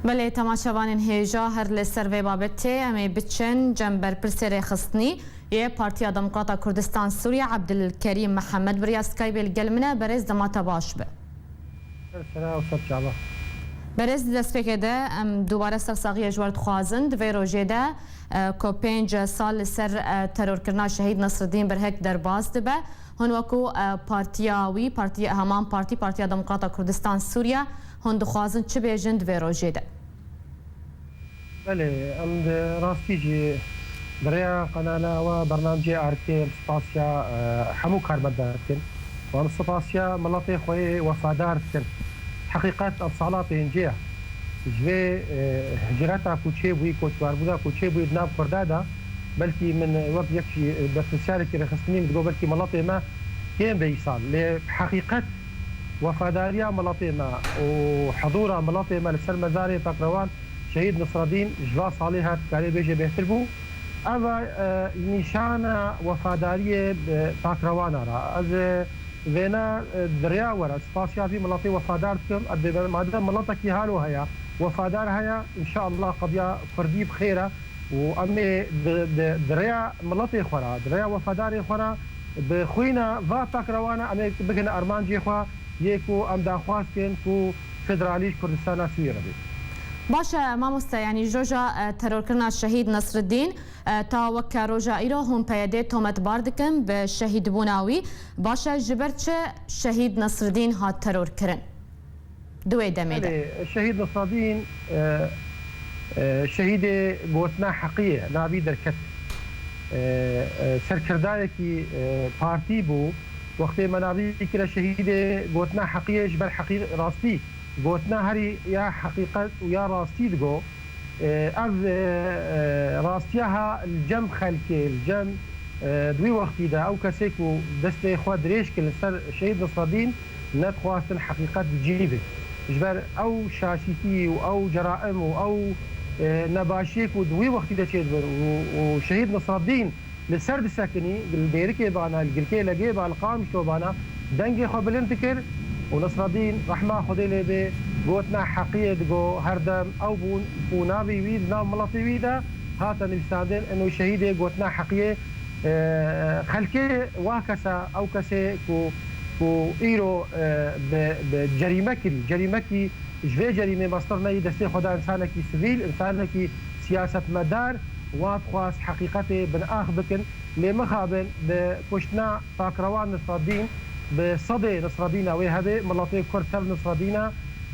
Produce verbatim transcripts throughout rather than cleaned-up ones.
Belê, temaşevanên hêja, her li ser vê babetê em ê biçin cem berpirsê rêxistinî yê Partiya Demokrata Kurdistan Sûriye, Ebdilkerîm Mihemed, bi riya Skypeê li gel min e. Berêz, dema te baş be. Ser sera û ser çava. Berêz, di destpêkê de em dubare sersaxiyê ji we dixwazin. Di vê rojê de, e, ku pênc sal li ser, e, terorkirina Şehîd Nesriddîn Birhik derbas dibe. Hûn wekû, e, partiya wî, partiya, heman partî, Partiya Demokrata Kurdistan Sûriye, hûn dixwazin çi bêjin di vê rojê de? Belê, em di rastî jî bi rêya qenala we bernamcê Arkê em spasiya, e, hemû karmenda dikin. Û em spasiya miletê xwe yê wefadar dikin. Heqîqet ev sala pêncê ye. Ji vê, e, hicreta ku çêbûyî, koçbarbûna ku çêbûyî di nav Kurda de, belkî min wek yek jî berpirsyarek rêxistinî min digot, belkî miletê me kêm be îsal. Lê heqîqet wefadariya miletê me û hizûra miletê me li ser mezarê pakrewan Şehîd Nisredîn ji va salê hat, karê bêje bêhtir bû. Ev e, nîşana wefadariyê, e, pakrewana re. Ez, e, vêna, e, di rêya we re spasiya vî miletê wefadar dikim. Ez dê, madem miletekî halo heye, wefadar heye, înşeallah qediya Kurdî bi xêr e û em ê di, di, di rêya miletê xwe re, di rêya wefadarê xwe re, bi xwîna va pakrewana em ê bigihine armancê xwe yê ku em daxwaz dikin ku federalî ji Kurdistana Sûriyê re bê. Baş e, mamoste, yanî ji roja, e, terorkirina Şehîd Nesriddîn, e, ta weke roja îro hûn P Y D'ê tometbar dikin bi şehîdbûna wî. Baş e, ji ber çi Şehîd Nesriddîn hat terorkirin? Di wê demê de. Belê, Şehîd Nisredîn, e, e, şehîdê gotina heqî ye, navî derket. E, e, serkirdayekî, e, partî bû. Wextê me navî kire şehîdê gotina heqî ye, ji ber heqî rastî. Gotina herî ya heqîqet û ya rastî digo. E, ev, e, e, rastiya ha li cem xelkê, li cem, e, di wî wextî de ew kesê ku destê xwe dirêj kir li ser Şehîd Nisredîn, nedixwastin heqîqet bi cî be. Ji ber ew şaşîtî û ew ceraim û ew, e, nebaşiyê ku di wî wextî de çêdibin û, û Şehîd Nisredîn li ser disekinî, li Dêrikê bana, li Girkê Legê ba, li Qamişlo bana dengê xwe bilind dikir û Nisredîn, rehma Xwedê lê bê, gotina heqiyê digo, her dem ew bûn û navê wî di nav miletê wî de hate nivîsandin, ino şehîdê gotina heqiyê, e, xelkê wa kesa, ew kesê ku, ku îro, e, bi, bi cerîme kirî, cerîmekî ji vê cerîmê mestir neyî destê xwe da însanekî sivîl, însanekî siyasetmedar, wan dixwast heqîqetê binax bikin. Lê mixabin bi kuştina pakrewan Nisredîn, bi sedê Nisredîna wê hebe, miletê Kurd tev Nisredîna,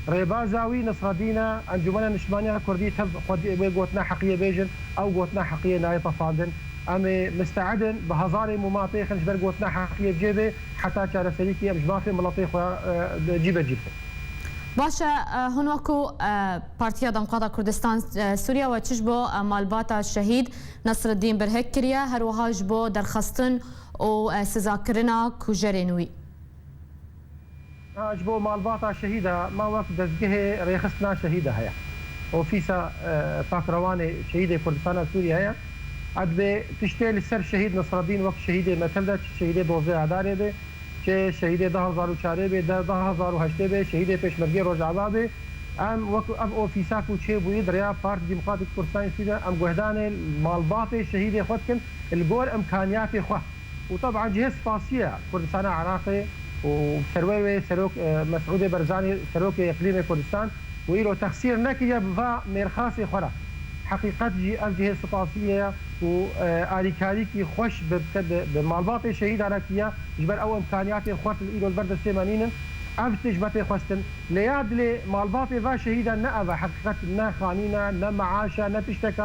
rêbaza wî Nisredîna, Encûmena Niştimaniya Kurdî tev xwedî wê gotina heqiyê bêjin, ew gotina heqiyê nayê tefandin. Em ê misteedin bi hezarê mûma têxin ji ber gotina heqiyê bi cê bê, heta çareserîkî em ji mafê miletê xwe, e, cî be cî bikin. Baş e, e, hûn wekû, e, Partiya Demokrata Kurdistan, e, Sûriye, we çi ji bo, e, malbata şehîd Nesriddîn Birhik kiriye, her wiha ji bo derxistin û, e, sizakirina kujerên wî? Ha, ji bo malbata şehîda me wek dezgehê rêxistina şehîda heye. Ofîsa, e, pakrewanê şehîdê Kurdistana Sûriye heye. Edibê tiştê li ser şehîd Nisreddîn wek şehîdê me tev de, çi şehîdê dozdeh Adarê be, çi şehîdê du hezar û çarê be, de du hezar û heştê be, şehîdê Pêşmergê Rojava be. Em wek ev ofîsa ku çêbûyî di rêya Partî Demokratîk Kurdistanê Sûriye, em guhdanê malbatê şehîdê xwe dikin li gor imkaniyatê xwe. Û teban cihê spasiya Kurdistana Iraqê û serwê wê serok, e, Mesûdê Barzanî, serokê Eqlîmê Kurdistan, û îro texsîr nekiriye bi va mêrxasê xwe re. Heqîqet jî ev cihê spasiyê ye û, e, alîkarîkî xweş bi, bi, bi malbatê şehîdan re kiriye, ji ber ew imkaniyatên xurt li îro li ber destê me nînin. Ev tişt ji me tê xwestin. Lê ya dilê malbatê va şehîda ne ev e. Heqîqet ne xanîn e, ne meaş e, ne tiştek e.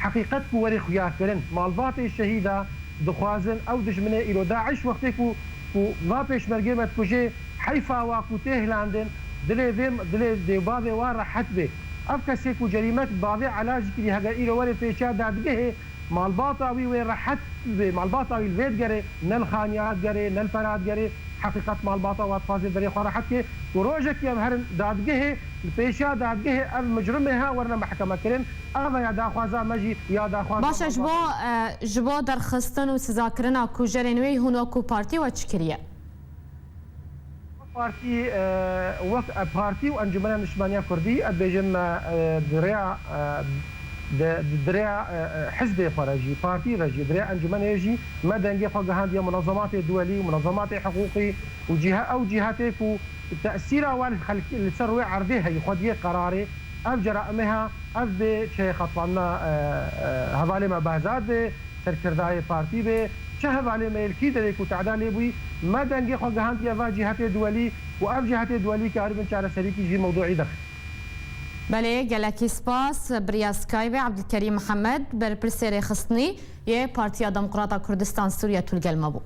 Heqîqet ku werê xuyakirin. Malbatê şehîda dixwazin ew dijminê îro DAIŞ wextê ku, ku va pêşmergê me dikujê, heyfa wa ku tê hilandin, dilê vê, dilê dê û bavê wa rehet bê. Ev kesê ku cerîmek bavê Ela jî kirî, heger îro were pêşiya dadgehê, malbata wî wê rehet bê, malbata wî li vê digerê, ne li xaniya digerê, ne li pera digerê. Heqîqet malbata wa dixwaze derê xwe rehet kê. Ku rojekî em herin dadgehê, li pêşiya dadgehê ev micrimê ha werine mehkeme kirin. Ev e ya daxwaza me jî, ya daxwaza Baş e, ji bo, malbata. E, ji bo derxistin û sizakirina kujerên wê hûn wekû partî we çi kiriye? Partî, e, wek, e, partî û Encûmena Niştimaniya Kurdî, ez dibêjim me, e, di rêya, e, di, di, di rêya, e, e, hizbê xwe re jî, partî re jî, di rêya encûmenê jî me dengê xwe gihandiye munezematê duwelî û munezematê hiqûqî û cîhe-, ew cîhetê ku tesîra wan xelk-, li ser rûyê erdê heyî, xwediyê qerarê, ev ceraîmê ha, ev bê çi xetlandina, e, e, hevalê me Behzad bê, serkirdayê partî bê, çi hevalê me yê li kî derê ku teda lê bûyî, me dengê xwe gihandiye va cîhetê duwelî û ev cîhetê duwelî karibin çareserîkî jî mewdûî derxin. Belê, gelekî spas. Bi riya Skype Ebdulkerîm Mihemed, berpirsê rêxistinî yê Partiya Demokrata Kurdistan Sûriye, tu li gel me bû.